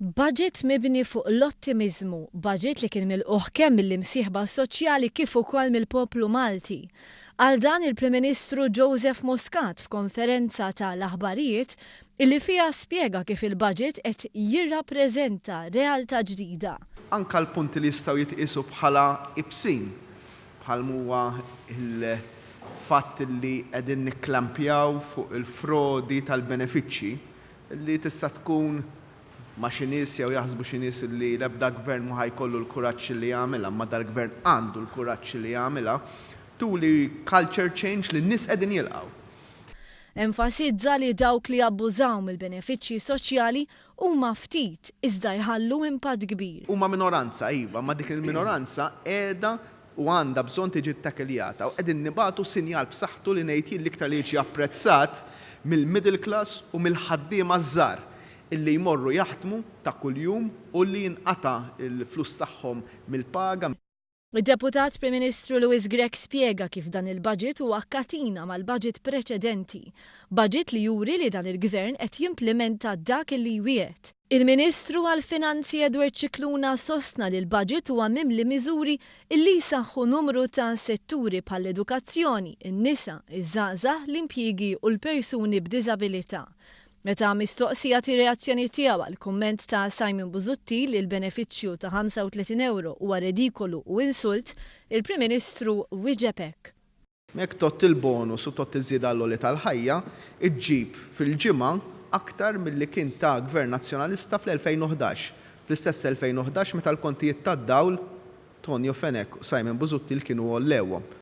Budget mibni fuq l-ottimiżmu, budget li kien milqugħ kemm mill-imsieħba soċjali kif ukoll mill-poplu Malti. Għal dan il-Prim Ministru Joseph Muscat f'konferenza ta' l-aħbarijiet illi fiha spjega kif il-budget qed jirrappreżenta realtà ġdida. Anke l-punti li jistgħu jitqiesu bħala ibsin, bħal m'huwa l-fatt li qegħdin nikklampjaw fuq il-frodi tal-benefiċċji, li tista' tkun ma' xi nies jew jaħsbu xi nies li l-ebda gvern ma ħa jkollu l-kuraġġ li jagħmilha, imma dal-gvern għandu l-kuraġġ li jagħmilha, turi culture change li n-nies qegħdin jilqgħu. Enfasizza li dawk li jabbużaw mill-benefiċċji soċjali huma ftit iżda jħallu impatt kbir. Huma minoranza, iva, imma dik il-minoranza qiegħda u għandha bżonn tiġi ttakkiljata u qegħdin nibagħtu sinjal b'saħħtu li ngħid jien l-iktar li jiġi apprezzat mill-middle class u mill-ħaddiema ż-żgħar illi jmorru jaħdmu ta' kuljum u li jinqata' l-flus tagħhom mill-paga. Id-Deputat Prim Ministru Louis Grech spjega kif dan il-budget huwa katina mal-budget preċedenti. Budget li juri li dan il-Gvern qed jimplimenta dak li jwiegħed. Il-Ministru għall-Finanzi Edward Scicluna sostna li l-budget huwa mimli miżuri illi jsaħħu numru ta' setturi bħall-edukazzjoni, in-nisa, iż-żgħażagħ, l-impjiegi u l-persuni b'diżabilità. Meta mistoqsi jagħti reazzjoni tiegħu għall-kumment ta' Simon Busuttil li l-benefiċċju ta' 35 ewro huwa redikolu u insult, il-Prim Ministru wieġeb hekk. Jekk tgħodd il-bonus u tgħodd iż-żieda għall-għoli tal-ħajja, iġġib fil-ġimgħa aktar milli kien ta Gvern Nazzjonalista fl-2011. Fl-istess 2011 meta l-kontijiet tad-dawl, Tonio Fenech u Simon Busuttil kienu għollewhom.